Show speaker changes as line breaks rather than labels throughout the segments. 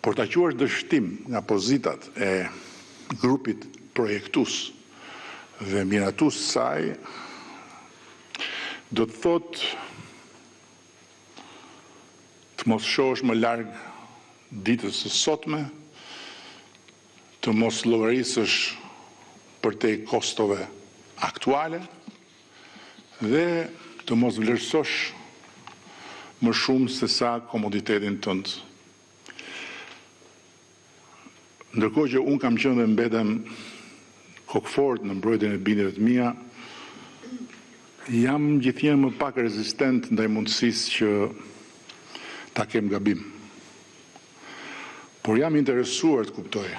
Por ta quash dështim nga pozitat e grupit projektues dhe miratues të saj, do të thotë të mos shohësh më larg ditës së sotme, të mos llogarisësh përtej kostove aktuale dhe të mos vlerësosh më shumë sesa komoditetin tënd. Ndërkohë që unë kam qenë dhe mbetem kokëfortë në mbrojtjen e bindjeve të mia, jam gjithnjë më pak rezistent ndaj mundësisë që ta kem gabim. Por jam i interesuar të kuptoj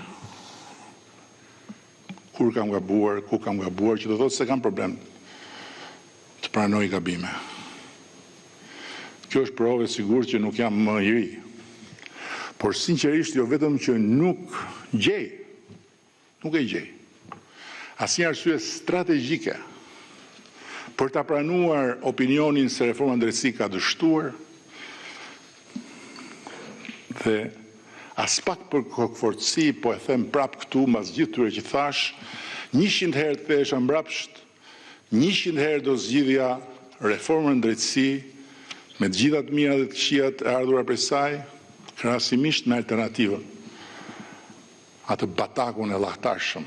kur kam gabuar, ku kam gabuar, që do thotë se kam problem të pranoj gabime. Kjo është provë e sigurt që nuk jam më i ri. Por sinqerisht jo vetëm që nuk gjej, nuk e gjej asnjë arsye strategjike për ta pranuar opinionin se reforma në drejtësi ka dështuar dhe aspak për kokëfortësi, po e them prapë këtu mbas gjithë këtyre që thashë, 100 herë të kthehesha mbrapsht, 100 herë do zgjidhja reformën në drejtësi me të gjitha të mirat dhe të këqijat e ardhura prej saj, krahasimisht me alternativën, atë batakun e llahtarshëm,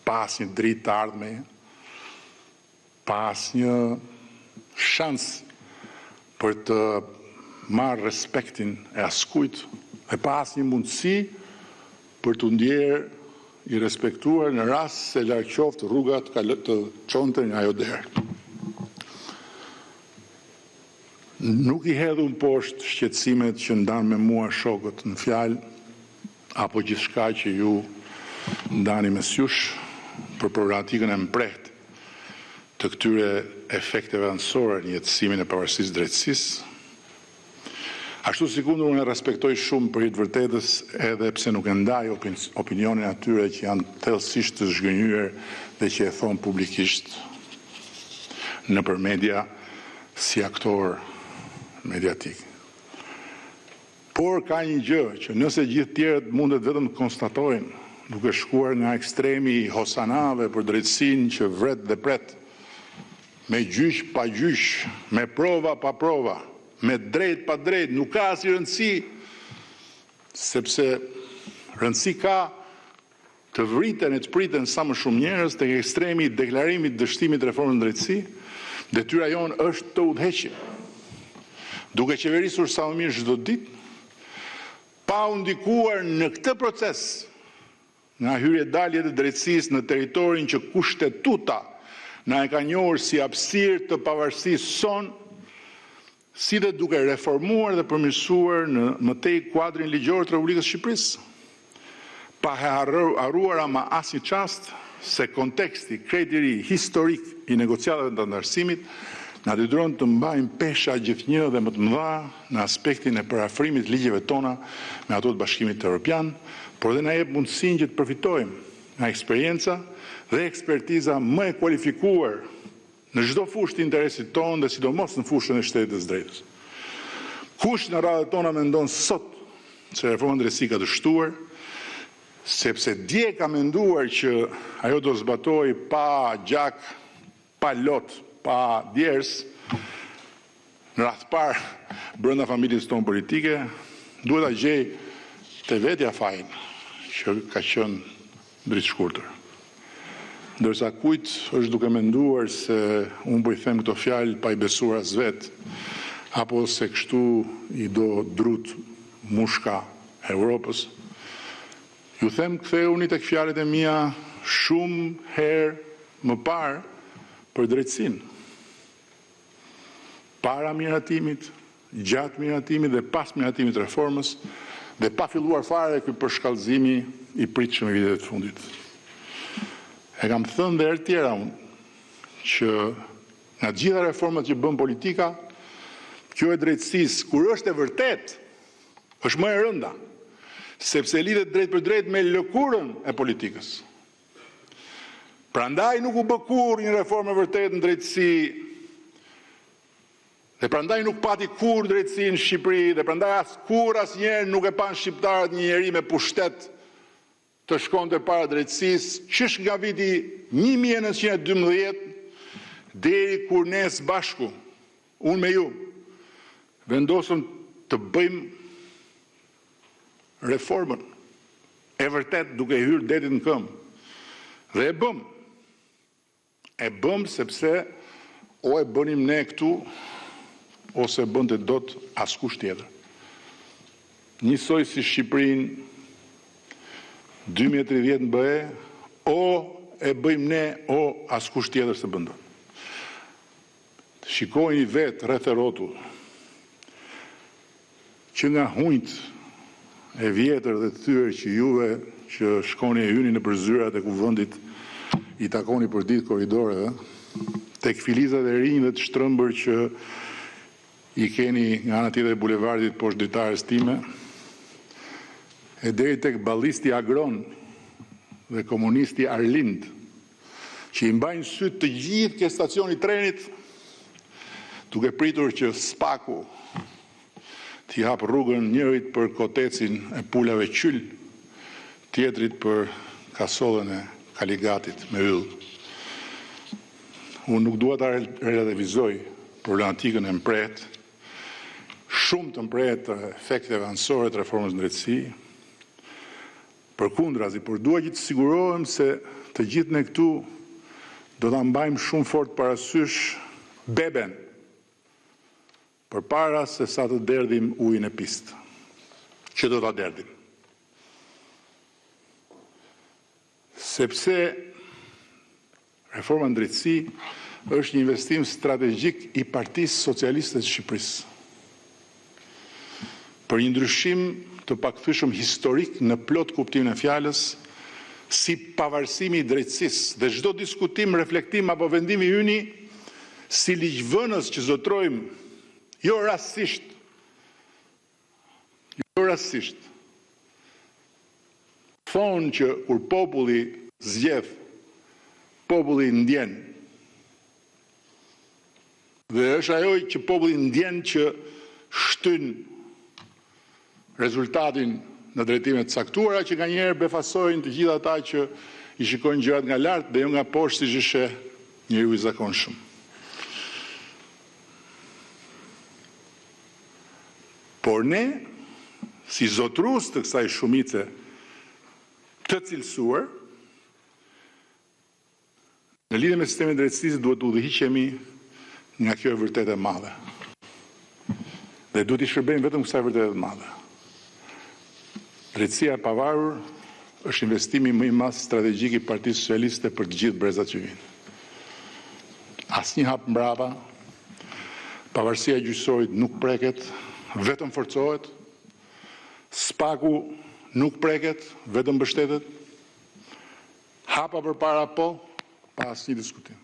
pa asnjë dritë të ardhmeje, pa asnjë shans për të marrë respektin e askujt dhe pa asnjë mundësi për t'u ndjerë i respektuar në rast se larg qoftë rruga të çonte nga ajo derë. Nuk i hedh unë poshtë shqetësimet që ndanë me mua shokët në fjalë apo gjithçka që ju ndani mes jush për problematikën e mprehtë të këtyre efekteve anësore në jetësimin e pavarësisë së drejtësisë. Ashtu sikundër unë e respektoj shumë për hir të vërtetës edhe pse nuk e ndaj opinionin e atyre që janë thellësisht të zhgënjyer dhe që e thonë publikisht nëpër media si aktorë mediatikë. Por ka një gjë që nëse gjithë tjerët mundet vetëm të konstatojnë, duke shkuar nga ekstremi i hosanave për drejtësinë që vret dhe pret, me gjyq pa gjyq, me prova pa prova, me drejt pa drejt, nuk ka asnjë rëndësi, sepse rëndësi ka të vriten e të priten sa më shumë njerëz tek ekstremi i deklarimit të dështimit të reformës në drejtësi, detyra jonë është të udhëheqim, duke qeverisur sa më mirë çdo ditë, pa u ndikuar në këtë proces nga hyrje-daljet e drejtësisë në territorin që Kushtetuta na e ka njohur si hapësirë të pavarësisë sonë, si dhe duke reformuar dhe përmirësuar në më tej kuadrin ligjor të Republikës së Shqipërisë, pa e harruar ama asnjë çast se konteksti krejt i ri historik i negociatave të anëtarësimit na detyron të mbajmë pesha gjithnjë dhe më të mëdha në aspektin e përafrimit të ligjeve tona me ato të Bashkimit Evropian, por dhe na jep mundësinë që të përfitojmë nga eksperienca dhe ekspertiza më e kualifikuar në çdo fushë të interesit tonë dhe sidomos në fushën e shtetit të së drejtës. Kush në radhët tona mendon sot se reforma në drejtësi ka dështuar, sepse dje ka menduar që ajo do zbatohej pa gjak, pa lot, pa djersë, në radhë të parë brenda familjes tonë politike, duhet ta gjejë te vetja fajin që ka qenë dritëshkurtër. Ndërsa kujt është duke menduar se unë po i them këto fjalë pa i besuar as vetë, apo se kështu i do drutë mushka e Europës, ju them kthehuni tek fjalët e mia shumë herë më parë për drejtësinë. Para miratimit, gjatë miratimit dhe pas miratimit të reformës dhe pa filluar fare ky përshkallëzimi i pritshëm i viteve të fundit. E kam thënë dhe herë të tjera unë që nga të gjitha reformat që bën politika, kjo e drejtësisë kur është e vërtetë, është më e rënda, sepse lidhet drejtpërdrejt me lëkurën e politikës. Prandaj nuk u bë kurrë një reformë e vërtetë në drejtësi. Dhe prandaj nuk pati kurrë drejtësi në Shqipëri dhe prandaj as kurrë asnjëherë nuk e panë shqiptarët një njeri me pushtet të shkonte para drejtësisë qysh nga viti 1912 deri kur ne së bashku, unë me ju, vendosëm të bëjmë reformën e vërtetë duke hyrë detit në këmbë. Dhe e bëmë. E bëmë sepse o e bënim ne këtu o s'e bënte dot askush tjetër. Njësoj si Shqipërinë 2030 në BE, o e bëjmë ne o askush tjetër s'e bën dot. Shikojini vetë rreth e rrotull. Që nga hunjtë e vjetër dhe të thyer që juve që shkoni e hyni nëpër zyrat e Kuvendit i takoni përditë korridoreve, tek filizat e rinj dhe të shtrembër që i keni nga ana tjetër e bulevardit poshtë dritares time, e deri tek ballisti Agron dhe komunisti Arlind, që i mbajnë sytë të gjithë ke stacioni i trenit, duke pritur që SPAK-u t'i hapë rrugën njërit për kotecin e pulave qyl, tjetrit për kasollën e Kaligatit me yll. Unë nuk dua ta relativizoj problematikën e mprehtë, shumë të mprehtë të efekteve anësore të reformës në drejtësi, Përkundrazi, por dua që të sigurohem se të gjithë ne këtu do ta mbajmë shumë fort parasysh beben përpara se sa të derdhim ujin e pistë, që do ta derdhim. Sepse Reforma në drejtësi është një investim strategjik i Partisë Socialiste të Shqipërisë për një ndryshim të pakthyeshëm historik në plot kuptimin e fjalës, si pavarësimi i drejtësisë dhe çdo diskutim, reflektim apo vendim i yni si ligjvënës që zotërojmë jo rastësisht Jo rastësisht. Thonë që kur populli zgjedh, populli ndjen. Dhe është ajo që populli ndjen që shtyn rezultatin në drejtime të caktuara që nganjëherë befasojnë të gjithë ata që i shikojnë gjërat nga lart dhe jo nga poshtë siç i sheh njeriu i zakonshëm. Por ne, si zotërues të kësaj shumice të cilësuar, në lidhje me sistemin e drejtësisë duhet të udhëhiqemi nga kjo e vërtetë e madhe. Dhe duhet t'i shërbejmë vetëm kësaj vërtete të madhe. Drejtësia e pavarur është investimi më i madh strategjik i Partisë Socialiste për të gjithë brezat që vijnë. Asnjë hap mbrapa, pavarësia e gjyqësorit nuk preket, vetëm forcohet, SPAK-u nuk preket, vetëm mbështetet, hapa përpara po, pa asnjë diskutim.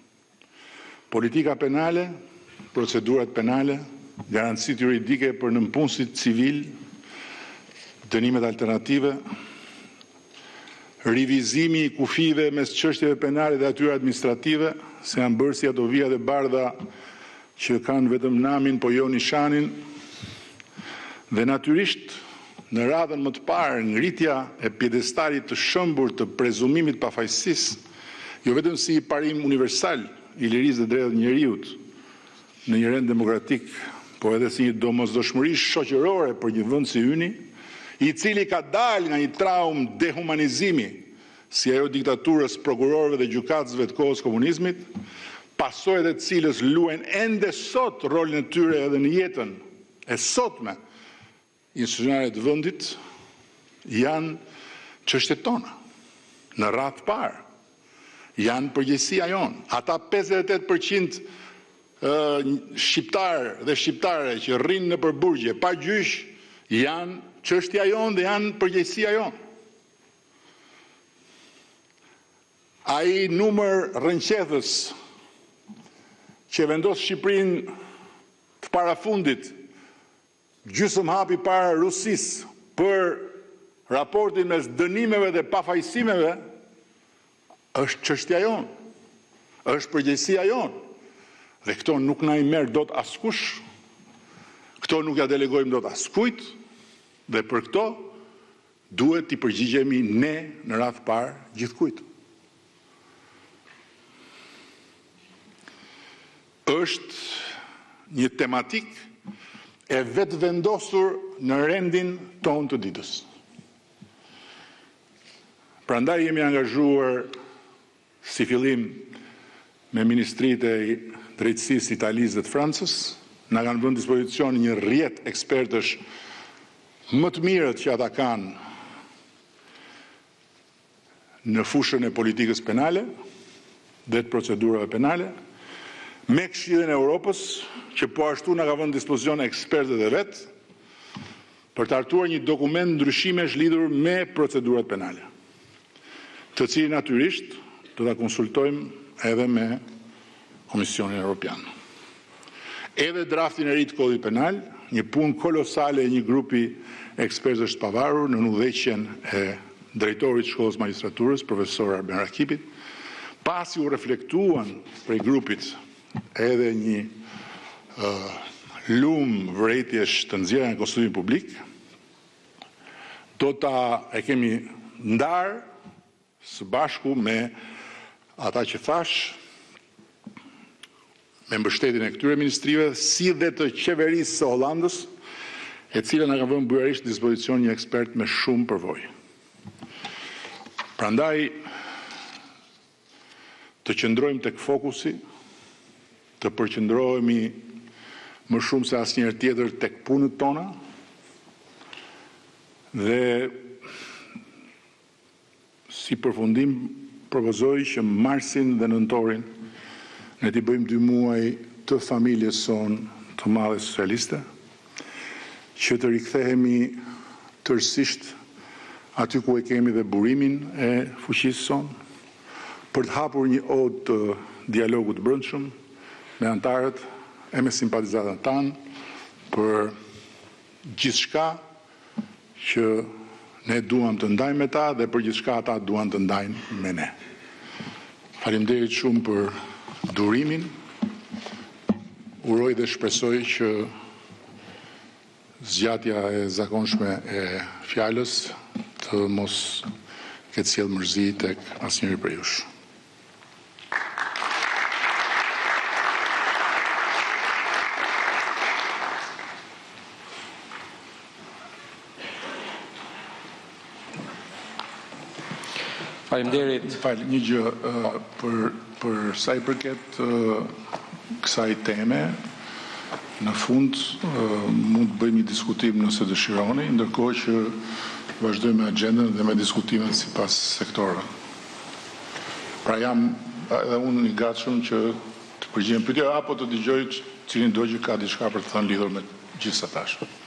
Politika penale, procedurat penale, garancitë juridike për nëpunësit civilë, dënimet alternative, rivizimi i kufijve mes çështjeve penale dhe atyre administrative, se janë bërë si ato vijat e bardha që kanë vetëm namin, po jo nishanin, dhe natyrisht në radhën më të parë ngritja e piedestalit të shembur të prezumimit të pafajësisë, jo vetëm si parim universal i lirisë dhe drejtave të njeriut në një rend demokratik, po edhe si një domosdoshmëri shoqërore për një vend si yni, i cili ka dalë nga një traumë dehumanizimi si ajo e diktaturës së prokurorëve dhe gjykatësve të kohës së komunizmit, pasojat e të cilës luajnë ende sot rolin e tyre edhe në jetën e sotme institucionale të vendit, janë çështjet tona. Në radhë të parë, janë përgjegjësia jonë. Ata 58% shqiptarë dhe shqiptare që rrinë nëpër burgje pa gjyq janë çështja jonë dhe janë përgjegjësia jonë. Ai numër rrënqethës që e vendos Shqipërinë të parafundit, gjysëm hapi para Rusisë për raportin mes dënimeve dhe pafajësimeve, është çështja jonë, është përgjegjësia jonë. Dhe këto nuk na i merr dot askush. Këto nuk ia delegojmë dot askujt dhe për këto duhet t'i përgjigjemi ne në radhë të parë gjithkujt. Është një tematikë e vetëvendosur në rendin tonë të ditës. Prandaj jemi angazhuar si fillim me ministritë e Drejtësisë të Italisë dhe të Francës, na kanë vënë në dispozicion një rrjet ekspertësh më të mirët që ata kanë në fushën e politikës penale dhe të procedurave penale, me Këshillin e Europës, që po ashtu na ka vënë në dispozicion ekspertët e vet, për të hartuar një dokument ndryshimesh lidhur me procedurat penale, të cilin natyrisht do ta konsultojmë edhe me Komisionin Europian. Edhe draftin e ri të Kodit Penal, një punë kolosale e një grupi ekspertësh të pavarur nën udhëheqjen e drejtorit të Shkollës së Magjistraturës, profesor Arben Rakipit, pasi u reflektuan prej grupit edhe një lumë vërejtjesh të nxjerra nga konsultimi publik, do ta e kemi ndarë së bashku me ata që thashë, me mbështetjen e këtyre ministrive, si dhe të qeverisë së Holandës, e cila na ka vënë bujarisht në dispozicion një ekspert me shumë përvojë. Prandaj, të qëndrojmë tek fokusi, të përqendrohemi më shumë se asnjëherë tjetër tek punët tona dhe Si përfundim propozoj që marsin dhe nëntorin ne t'i bëjmë dy muaj të familjes sonë të madhe socialiste, që të rikthehemi tërësisht aty ku e kemi dhe burimin e fuqisë sonë, për të hapur një odë të dialogut të brendshëm me anëtarët e me simpatizantët tanë për gjithçka që ne duam të ndajmë me ta dhe për gjithçka ata duan të ndajnë me ne. Faleminderit shumë për durimin. Uroj dhe shpresoj që zgjatja e zakonshme e fjalës të mos ketë sjellë mërzi tek asnjëri prej jush.
Faleminderit.
Më fal, një gjë për për sa i përket kësaj teme, në fund mund të bëjmë një diskutim nëse dëshironi, ndërkohë që vazhdojmë me axhendën dhe me diskutimet sipas sektorëve. Pra jam edhe unë i gatshëm që të përgjigjem pyetjeve apo të dëgjoj cilindo që ka diçka për të thënë lidhur me gjithë sa thashë.